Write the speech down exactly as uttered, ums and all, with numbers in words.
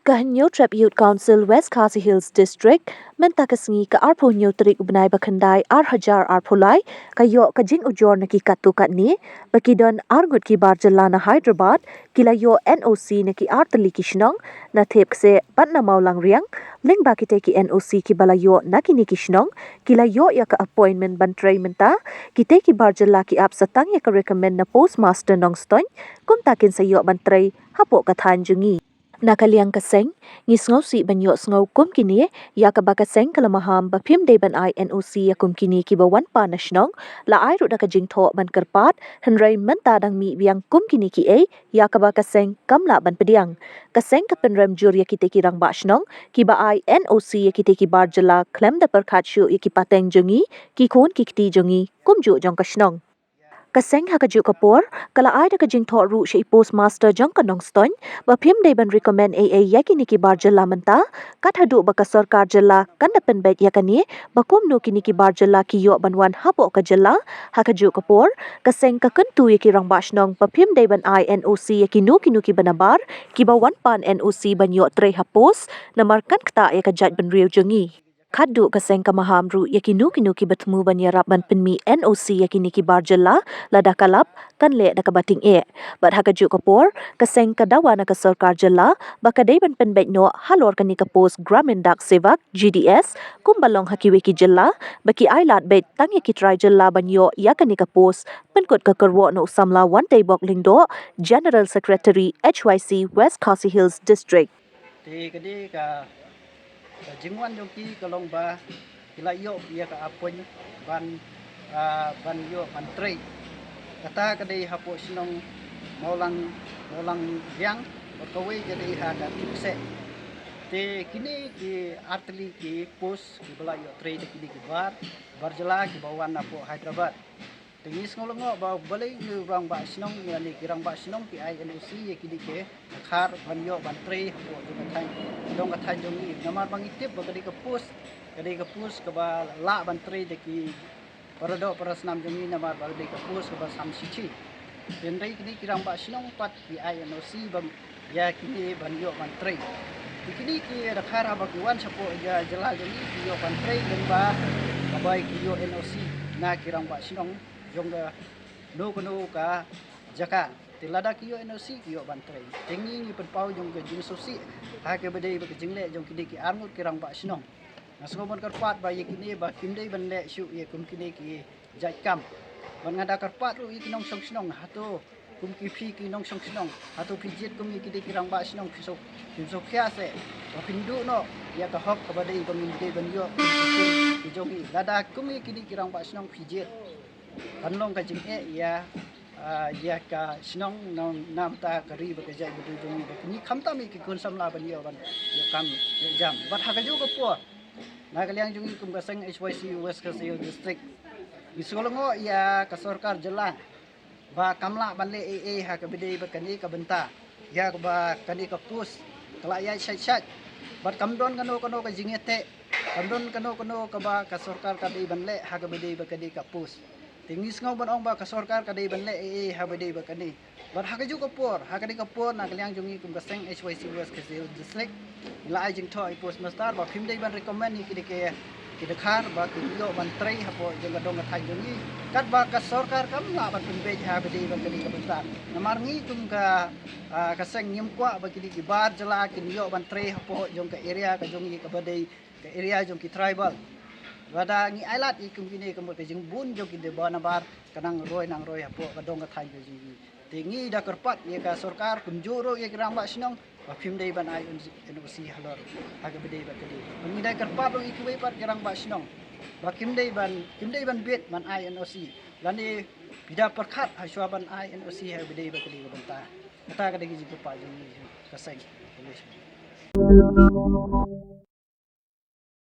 Ka Hynñiewtrep Youth Council West Khasi Hills District mynta ka sngi ka arphew hynñiew tarik u bnai ba khyndai ar hajar arphew lai ka ïoh ka jingujor na ki katto katne ba ki don arngut ki bar jylla na Hyderabad ki la ïoh N O C na ki artylli ki shnong na Thepkse bad na Mawlangriang. Lyngba kitei ki N O C kiba la ïoh na kine ki shnong ki la ïoh ïa ka appointment ban trei mynta. Kitei ki bar jylla ki ap sa tang ïa ka recommend na postmaster Nongstoiñ kumta kin sa ïoh ban trei hapoh ka thaiñ jong ngi. Na ka liang ka seng ngi sngewsih ban ïohsngew kum kine ïa kaba ka seng ka la maham ba phim dei ban ai N O C ïa kum kine kiba wan pan na shnong. La ai ruh da ka jingthoh ban kyrpad hynrei mynta dang mih biang kum kine kiei ïa kaba ka seng kam lah ban pdiang. Ka seng ka pynrem jur ïa kitei ki rangbah shnong kiba ai N O C ïa kitei ki bar jylla khlem da pyrkhat shuh ïa ki pateng jong ngi, ki khun ki kti jong ngi kumjuh jong ka shnong. Ka seng ha kajuh ka por ka la ai da ka jingthoh ruh sha i postmaster jong ka Nongstoiñ ba phim dei ban recommend ei ei ïa kine ki bar jylla mynta kat haduh ba ka sorkar jylla kan da pynbeit ïa kane ba kumno kine ki bar jylla ki ïoh ban wan hapoh ka jylla. Ha kajuh ka por ka seng ka kyntu ïa ki rangbah shnong ba phim dei ban ai N O C ïa kino kino kiba nabar kiba wan pan N O C ban ïoh trei ha post namar kan ktah ïa ka jaitbynriew jong ngi. Khatduh ka seng ka maham ruh ïa kino kino kiba thmu ban ïarap ban pynmih N O C ïa kine ki bar jylla lada ka lap kan leh da kaba tyngeh. Bad ha kajuh ka por ka seng ka dawa na ka sorkar jylla ba ka dei ban pynbeit noh halor kane ka post Gramin Dak Sevak G D S kumba long ha kiwei ki jylla ba ki ai lad beit tang ïa ki trai jylla ban ïoh ïa kane ka post. Pynkut ka kyrwoh na u samla Wanteibok Lyngdoh, General Secretary H Y C West Khasi Hills District. Te ka dei ka, ka jingwan jong ki ka long ba ki la ïoh ïa ka appoint ban, ah, ban ïoh ban trei. Kata ka dei hapoh shnong Mawlang, Mawlangriang bad kawei ka dei ha ka Thepkse. Te kine ki artylli ki post kiba la ïoh trei da kine ki bar, bar jylla kiba wan napoh Hyderabad. Te ngi sngew lyngngoh ba balei ki rangbah shnong lane ki rangbah shnong ki ai N O C ïa kine ki dkhar ban ïoh ban trei hapoh jong ka thaiñ, jong ka thaiñ jong ngi. Namar ba ngi tip ba ka dei ka post, ka dei ka post kaba lah ban trei da ki para doh para snam jong ngi namar ba ka dei ka post kaba sam shithi. Te hynrei kine ki rangbah shnong pat ki ai N O C ban ïa kine ban ïoh ban trei. Te kine ki dkhar haba ki wan shapoh ïa jylla jong ngi ki ïoh ban trei lyngba kaba ki ïoh N O C na ki rangbah shnong jong kano kano ka jaka. Te lada ki ïoh N O C ki ïoh ban trei. Te ngi ngi pynpaw jong ka jingsngewsih ha kaba dei ba ka jingleh jong kine ki arngut ki rangbah shnong. Nga sngew ban kyrpad ba ïa kine ba kim dei ban leh shuh ïa kum kine ki jait kam. Bad nga da kyrpad ruh ïa ki nongshong shnong, hato kum ki phi ki nongshong shnong, hato phi jied kum ïa kine ki rangbah shnong, phi suk, phi suk khia se ba phin duh noh ïa ka hok kaba dei ba ngin dei ban ïoh ki jong ngi. Lada kum ïa kine ki rangbah shnong phi jied kan long ka jingeh ïa, ah, ïa ka shnong na, na bynta ka ri bad ka jaitbynriew jong ngi bad kine khamtam ïa ki khun samla ban ïoh ban ïoh kam ïoh jam. Bad ha kajuh ka por na ka liang jong ngi kum ka seng H Y C West Khasi Hills District ngi sngew lyngngoh ïa ka sorkar jylla ba kam lah ban leh ei ei ha kaba dei bad kane ka bynta ïa kaba kane ka post ka la ïaid shait shait. Bad kam don kano kano ka jingïateh, kam don kano kano kaba ka sorkar ka dei ban leh ha kaba dei bad kane ka post. Te ngi sngew ban ong ba ka sorkar ka dei ban leh ei ei ha kaba dei bad kane. Bad ha kajuh ka por, ha kane ka por na ka liang jong ngi kum ka seng H Y C West Khasi Hills District ngi la ai jingthoh ïa i postmaster ba phim dei ban recommend ïa kine ki, ki dkhar ba ki ïoh ban trei hapoh jong ka dong ka thaiñ jong ngi. Katba ka sorkar kam lah ban pynbeit ha kaba dei bad kane ka bynta. Namar ngi kum ka, ah, ka seng ngim kwah ba kine ki bar jylla kin ïoh ban trei hapoh jong ka area ka jong ngi kaba dei ka area jong ki tribal. Lada ngi ai lad ïa kum kine ka mut ka jingbun jong ki dei ba nabar ka nang roi nang roi hapoh ka dong ka thaiñ ka jong ngi. Te ngi da kyrpad ïa ka sorkar kumjuh ruh ïa ki rangbah shnong ba phim dei ban ai N O C halor ha kaba dei bad kane. Ngi da kyrpad ruh ïa kiwei pat ki rangbah shnong ba kim dei ban, kim dei ban bit ban ai N O C lane phi da pyrkhat ha shuwa ban ai N O C ha kaba dei bad kane ka bynta. Kata ka dei ka jingkyrpad jong ngi ka seng.